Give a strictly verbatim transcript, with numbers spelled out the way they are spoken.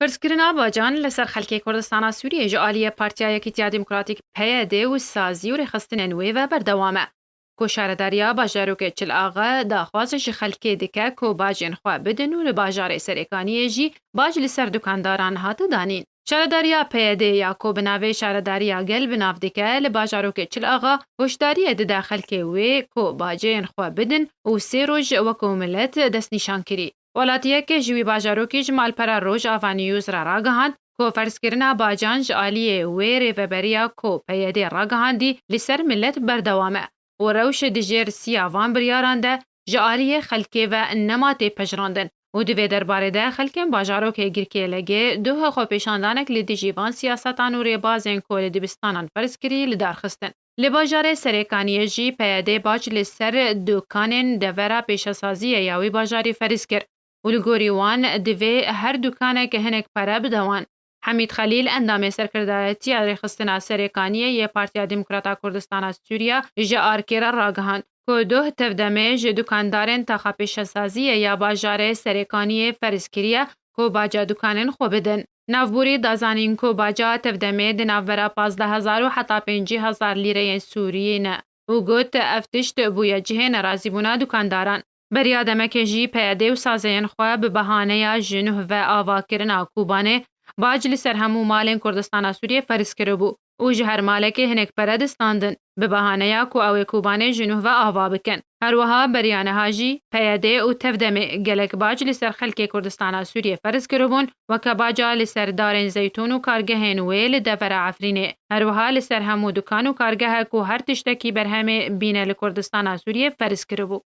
Pirsgirina bacan li ser xelkê Kurdistana Sûriyê ji aliyê Partiya Yekîtiya Demokratîk, P Y D, û sazî û rêxistinên wê ve berdewam e. Ku şaredariya bajarokê Çil Axa daxwaz ji xelkê dike ku bacên xwe bidin û li bajarê Serêkaniyê jî bac li ser dukandaran hate danîn. Şaredariya P Y D ya ku bi navê Şaredariya Gel bi nav dike, li bajarokê Çil Axa hişdariyê dide xelkê wê ku baceyên xwe bidin û sê roj wekû milet destnîşan kirî. Welatiyeke ji wî bajarokî ji malpera Rojava News re ragihand ku ferzkirina bacan ji aliyê wê rêveberiya ku P Y D ragihandî li ser milet berdewam e û rewş di jêr siya van biryaran de ji aliyê xelkê ve nema tê pejirandin û di vê derbarê de xelkên bajarokê Girkê Legê duh xwepêşandanek li dijî van siyasetan û rêbazên ku li dibistanan ferz kirî li dar xistin. Li bajarê Serêkaniyê jî P Y D bac li ser dukanên devera pêşesaziyê ya wî bajarî ferz kir û li gorî wan divê her dukanek hinek pere bide wan. Hemîd Xelîl, endamê serkirdayetiya rêxistina Serêkaniyê yê Partiya Demokrata Kurdistana Sûriya, ji Arkê re ragihand ku duh tevdemê ji dukandarên taxa pêşesaziyê ya bajarê Serêkaniyê ferz kiriye ku baca dukanên xwe bidin. Navborî da zanîn ku baca tevdemê di navbera pazdeh hezar û heta pêncî hezar lîreyên Sûriyê ne û got, ev tişt bûye cihê nerazîbûna dukandaran. Beriya demekê jî P Y D û sazeyên xwe bi behaneya ji nuh ve avakirina Kobanê bac li ser hemû malên Kurdistana Sûriyê ferz kiribû û ji her malekê hinek pere distandin, bi behaneya ku ew ê Kobanê ji nuh ve ava bikin. Her wiha beriya niha jî P Y D û tevdemê gelek bac li ser xelkê Kurdistana Sûriyê ferz kiribûn, weke baca li ser darên zeytûn û kargehên wê li devera Efrînê. Her wiha li ser hemû dukan û kargehek û her tiştekî berhemê bîne li Kurdistana Sûriyê ferz kiribû.